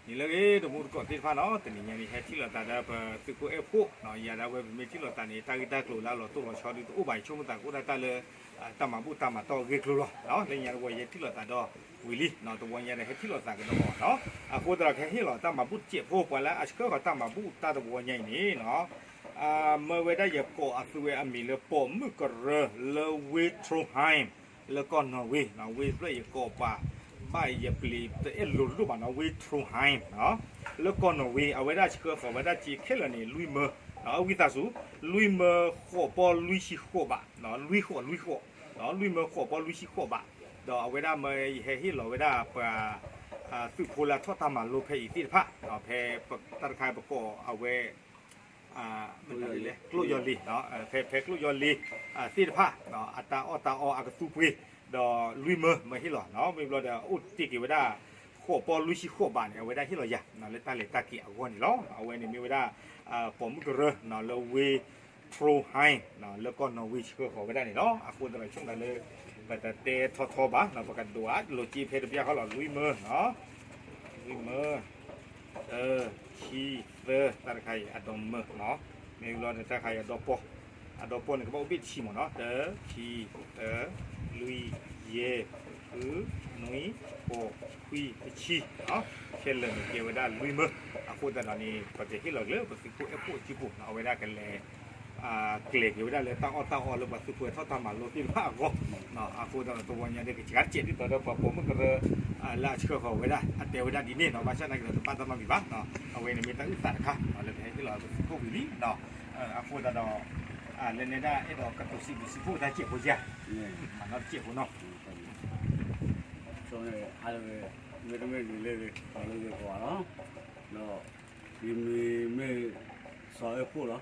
နံၤလၢအဂ့ၤ တမူတကိးသ့ၣ်တဖၣ်နီၤ, တနံၤညါန့ၣ် ဟဲထံၣ်လိာ်သးဒီးပသုးခိၣ်အဲၣ်ဖှိၣ်နီၤ, ယၤဒၣ်ဝဲပမ့ၢ်ထံၣ်လိာ်သးန့ၣ် တၢ်ဂ့ၢ်တၢ်ကျိၤလၢအလီၤတိၢ်လီၤဆီဒုးတအိၣ်ဘၣ်, ယဆိကမိၣ်သးကအိၣ်ဒၣ်တၢ်လၢ တၢ်မၤဘူၣ်တၢ်မၤတီၢ်အဂ့ၢ်အကျိၤလီၤ. လၢညါတဝီယဟဲထံၣ်လိာ်သးဒီးဝံၤလံနီၤ, တဝီညါဒီးဟဲထံၣ်လိာ်သးကဒီးအီၤနီၤ, အဃိသတးဒီးကဟဲဟ့ၣ်လီၤတၢ်မၤဘူၣ်တစဲးဖိ ပှၤလၢအဆှၢဃီၤတၢ်မၤဘူၣ်တၢ်တဝီညါအံၤန့ၣ်နီၤ မၢဝဲဒၣ်ယကိးအသုဝဲအမံၤလၢပိာ်မုၣ်ကရၢလၢဝ့ၢ် Trondheim လၢကီၢ်နီၣ်ဝ့ ဝ့ၢ်ဖျၢၣ်ယကိးပှၤ ဘၣ်ယပျံၤတအဲၣ်လိၤတဒိၣ်ဘၣ်နီၤ, ဝ့ၢ် Trondheim လၢကီၢ်နီၣ်ဝ့, အဝဲဒၣ်ဆှၢဃီၤဝဲဒၣ်စ့ခဲလၢာ်န့ၣ် လွံၢ်မၢ, အဝံသးစူၤ လွံၢ်မၢဃိးပီလွံၢ်ဆံဃိးဘး, လွံၢ်ဃိးလွံၢ်ဃိး, လွံၢ်မၢဃိးပီလွံၢ်ဆံဃိးဘး, ဒီးအဝဲဒၣ်မၢယဟဲဟ့ၣ်လီၤဝဲဒၣ်ပှၤ သုးဖိလၢအထီၣ်တၢ်မၤလိဖဲအံၤသ့ၣ်တဖၣ်, ဖဲတၢ်တခါပကိးအဝဲ ကျိၣ်ယီၤလ့, ဖဲ ဖဲကျိၣ်ယီၤလ့သ့ၣ်တဖၣ် အတၢ်အီၣ်တၢ်အီအကသူပှ့ၤ, ဒီးလွံၢ်မၢမၢဟ့ၣ်လီၤနီၤ, မ့ၢ်ဘျီဒီးအိၣ်တ့ၢ်က့ၤဝဲဒၣ် ဃိးပီလွံၢ်ဆံဃိးဘးန့ၣ် အဝဲဒၣ်ဟ့ၣ်လီၤယၤ လၢတၢ်လဲၤတၢ်က့ၤအဂီၢ်န့ၣ်လီၤ. အဝဲန့ၣ်မ့ၢ်ဝဲဒၣ် ပိာ်မုၣ်ကရၢလၢဝ့ၢ် Trondheim လၢကီၢ်နီၣ်ဝ့ဆှၢဃီၤဝဲဒၣ်န့ၣ်လီၤ. အဃိသတးဒီးဆိကမိၣ်လၢ ပတတဲထီထီဘၣ်နီၤ, ပကဒိးအလိၤက့ဖဲတပျၢ်ဃီလီၤ, လွံၢ်မၢ လွံၢ်မၢ တၢ ခံ သၢ, တၢ်တခါအံၤအဒီမၢနီၤ, မ့ၢ်ဘျီန့ၣ်တၢ်တခါအံၤအဒီပီ, အဒီပီန့ၣ် ကဘၣ်အိၣ်ဘ့ၣ်တဆံမၢနီၤ, တၢ ခံ သၢ လွံၢ် ယဲၢ် ဃု နွံ ဃိး ခွံ တဆံ, ခဲလၢာ်န့ၣ်ကဲဝဲဒၣ်လွံၢ်မၢ, အဃိသတးဒီးန့ၣ် ပကဟ့ၣ်လီၤက့ၤလၢပသုးခိၣ်အဲၣ်ဖှိၣ်အစုပူၤနီၤ, အဝဲဒၣ်ကလဲၤ ကျဲၤက့ၤဝဲဒၣ်လၢတၢ်အီၣ်တၢ်အီလၢပှၤသုးဖိထီၣ်တၢ်မၤလိသ့ၣ်တဖၣ်အဂီၢ်, အဃိသတးဒီးတဝီညါဒီး ကစှၤတစဲးဒ်သိးဒီးပှၤပိာ်မုၣ်ကရၢ လၢအဆှၢဃီၤဝဲဒၣ် အတဲဝဲဒၣ်ဒ်န့ၣ်နီၤ, ဘၣ်ဆၣ်နာ်က့ဒီးတဘၣ်တၢ်နီတမံၤဘၣ်, အဝဲန့ၣ်မ့ၢ်တၢ်အုၣ်သးတခါ လၢပဟဲဟ့ၣ်လီၤပသုးခိၣ်ဝံၤလံနီၤ, အဃိသတးဒီး လၢနဲဒၣ်အဲၣ်ဒိးကတိၤစံးဘျုးစံးဖှိၣ်တၢ်စဲးဖိယါ, မၤနီတစဲးဖိနီၤ, မ့တမ့ၢ်ဒ်လဲၣ်ဂ့ၤ ပှၤလၢဂ့ၤကိးဂၤလီၤ, ဒီး ယမံၤမ့ၢ်စီၤအဲၣ်ဖှိၣ်လီၤ,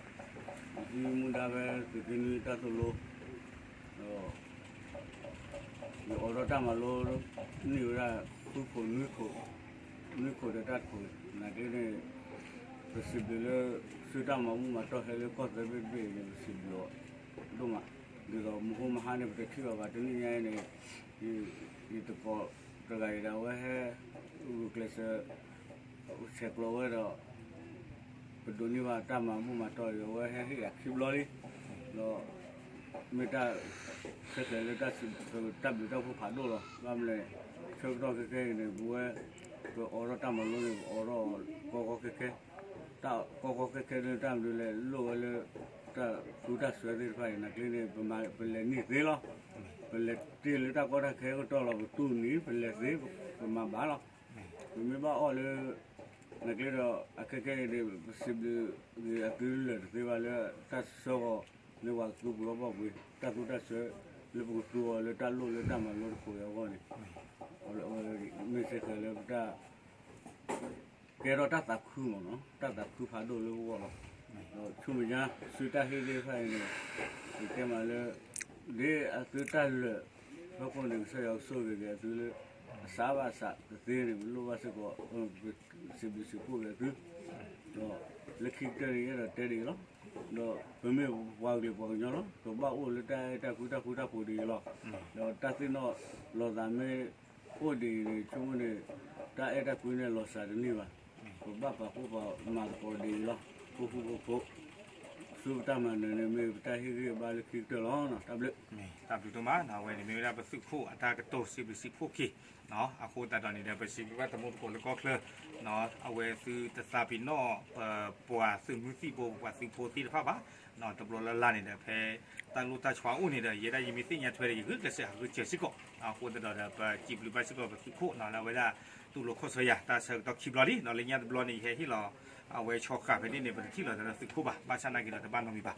ယမူဒါဖဲသုးက့နွံတၢ်သိၣ်လိ, ဒီး ယအိးထီၣ်တၢ်မၤလိ န့ၢ်ဝဲဒၣ် ဃုခိၣ်နွံခိၣ်, နွံခိၣ်ဒီးတၢ်ခိၣ်, နာ်က့န့ၣ် ပစံးဘျုးလၢ သုတၢ်မၤဘူၣ်မၤတီၢ်ဟဲလၢကီၢ်သၢဘ့ၣ်တဘ့ၣ်အံၤန့ၣ် ပစံးဘျုးအီၤဒိၣ်မး, ဒ်သိးမဟါမဟါန့ၣ် ပတထံၣ်ဘၣ်ဘၣ် တနံၣ်ညါအံၤန့ၣ် ယတကိးတဂၤအံၤဒၣ်ဝဲဟဲ ဂုာ်ကျဲးစၢး ဆဲးကျိးဝဲဒီး ပဒိးန့ၢ်ဘၣ်တၢ်မၤဘူၣ်မၤတီၢ်အံၤ အဝဲဟဲဟ့ၣ်ယၤခံဘျီလံ, ဒီး မ့ၢ်တၢ် ဆဲးကျိးလၢတၢ်ဘျုးတၢ်ဖှိၣ်ဖးဒိၣ်လီၤ, ဘၣ်မနုၤလဲၣ် ဆၢကတီၢ်ခဲခဲအံၤန့ၣ် ပဝဲ ပအိးထီၣ်တၢ်မၤလိန့ၣ် ပအိးထီၣ်ကီကီခဲခဲ, တၢ်ကီကီခဲခဲန့ၣ် တၢ်မနုၤလဲၣ် လိၣ်ဝဲလၢ တၢ်သူတၢ်စွဲသ့ၣ်တဖၣ်အံၤ နာ်က့န့ၣ် ပလဲၤန့ၢ်သ့လီၤ, ပလဲၤတ့ၢ်လၢတၢ်ကီတၢ်ခဲကတီၢ်လီၤ, ပတူၢ်န့ၣ် ပလဲၤသ့ ပမၤဘၣ်လီၤ, ပမ့ၢ်ဘၣ်အီၣ်လၢ နာ်က့ဒီး အခဲခဲအံၤန့ၣ် ပစံးဘျုးဂ့ၤအသုလၢာ်တသ့ဘၣ်လၢ တၢ်ဆှၢဃီၤန့ၢ်ပှၤကသူပှ့ၤအီၣ်ဘီၣ်ပှ့ၤ တၢ်သူတၢ်စွဲ လၢပကသူအီၤလၢတၢ်လိၣ်လၢတၢ်မၤလိတခိၣ်အံၤအဂီၢ်န့ၣ် မ့ၢ်စ့ၢ်ကီးလၢပတၢ် ကဲထီၣ်တၢ်သးခုမးနီၤ, တၢ်သးခုဖးဒိၣ်လၢပဂီၢ်လီၤ, ဒီးဆူမဲာ်ညါ သုတၢ်ဟ့ၣ်သ့ၣ်တဖၣ်အံၤန့ၣ် ယတဲမးလၢ ဒ်အသုတၢ်လၢာ် ဖဲခိၣ်န့ၣ် ကစၢ်ယွၤကဆိၣ်ဂ့ၤက့ၤအသုလၢ အစးဘၣ်အစးကသ့န့ၣ် ပလိၣ်ဘၣ်စ့ၢ်ကီး စံးဘျုးစံးဖှိၣ်က့ၤအသု, ဒီးလၢခံကတၢၢ်န့ၣ် ယအဲၣ်ဒိးတဲဒ်အံၤလီၤ, ဒီးပမ့ၢ်ပှၤကလုာ်ပှၤကညီလီၤ, ပဘၣ်အိၣ်လၢတၢ်အဲၣ်တၢ်ကွံတၢ်ဃူတၢ်ဖိးဒ်အံၤလီၤ, ဒီးတၢ်သ့ၣ်နီၣ်လီၤသးမ့ၢ်အိၣ်ဒ်အံၤန့ၣ် ဆိကမိၣ်န့ၣ် တၢ်အဲၣ်တၢ်ကွံန့ၣ်လီၤစှၤတန့ၢ်ဘၣ်, ပဘၣ်ပာ်ဖှိၣ်ပာ်မၤသကိးဒ်အံၤလီၤ, ဃူဃူဖိးဖိး ဆူပတၢ်မၤနၢၤန့ၣ် မ့ၢ်ပတၢ်ဟ့ၣ်ဂံၢ်ဘါလၢခံကတၢၢ်လီၤ, တၢ်ဘျုး တၢ်ဘျုးဒိၣ်မးနီၤ, အဝဲန့ၣ်မ့ၢ်ဝဲဒၣ်ပသုးခိၣ်အတၢ်ကတိၤစံးဘျုးစံးဖှိၣ်က့ၤ, အဃိသတးဒီးန့ၣ်ဒီး ပစံးဘျုးဘၣ်တမူတကိးလၢကီၢ်ချၢ, အဝဲသုတသးပ့ၤနီၣ် ပပှၤသုးမုၢ်သံၣ်ဘိ ပပှၤသုးဖိသ့ၣ်တဖၣ်ဘၣ်, တဘျီလၢ်လၢ်န့ၣ်ဒီး ဖဲတၢ်လိၣ်တၢ်ဆီအိၣ်န့ၣ်ဒီး ယဲဒၣ်ယမ့ၢ်သ့ၣ်ညါထွဲဒီး ယဂုာ်ကျဲးစၢးဂုာ်စၢၤစ့ၢ်ကီး, အဃိသတးဒီး ပစံးဘျုးဘၣ်စ့ၢ်ကီးပသုးခိၣ်နီၤ လၢအဝဲဒၣ်တူၢ်လိာ်ခီၣ်ဆၢယၤ တၢ်ဆၢကတီၢ်ခံဘျီလံ, ဒီးလၢညါတဘျီန့ၣ် ယဟဲဟ့ၣ်လီၤ အဝဲဆီဃာ်ဖဲန့ၣ်န့ၣ် ပတထံၣ်လီၤသးဒီးသုးခိၣ်ဘၣ်, ဘၣ်ဆၣ်နာ်က့ၤဒီးတဘၣ်နီတမံၤဘၣ်,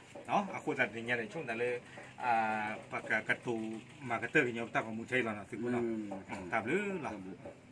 အဃိသတးတနံၤညါန့ၣ် ဆိကမိၣ်သးလၢ ပကကတိၤမၤကတၢၢ်ကညီပတၢ်ဂီၤမူထဲအံၤလီၤနီၤ သုးခိၣ်နီၤ, တၢ်ဘျုးလီၤ.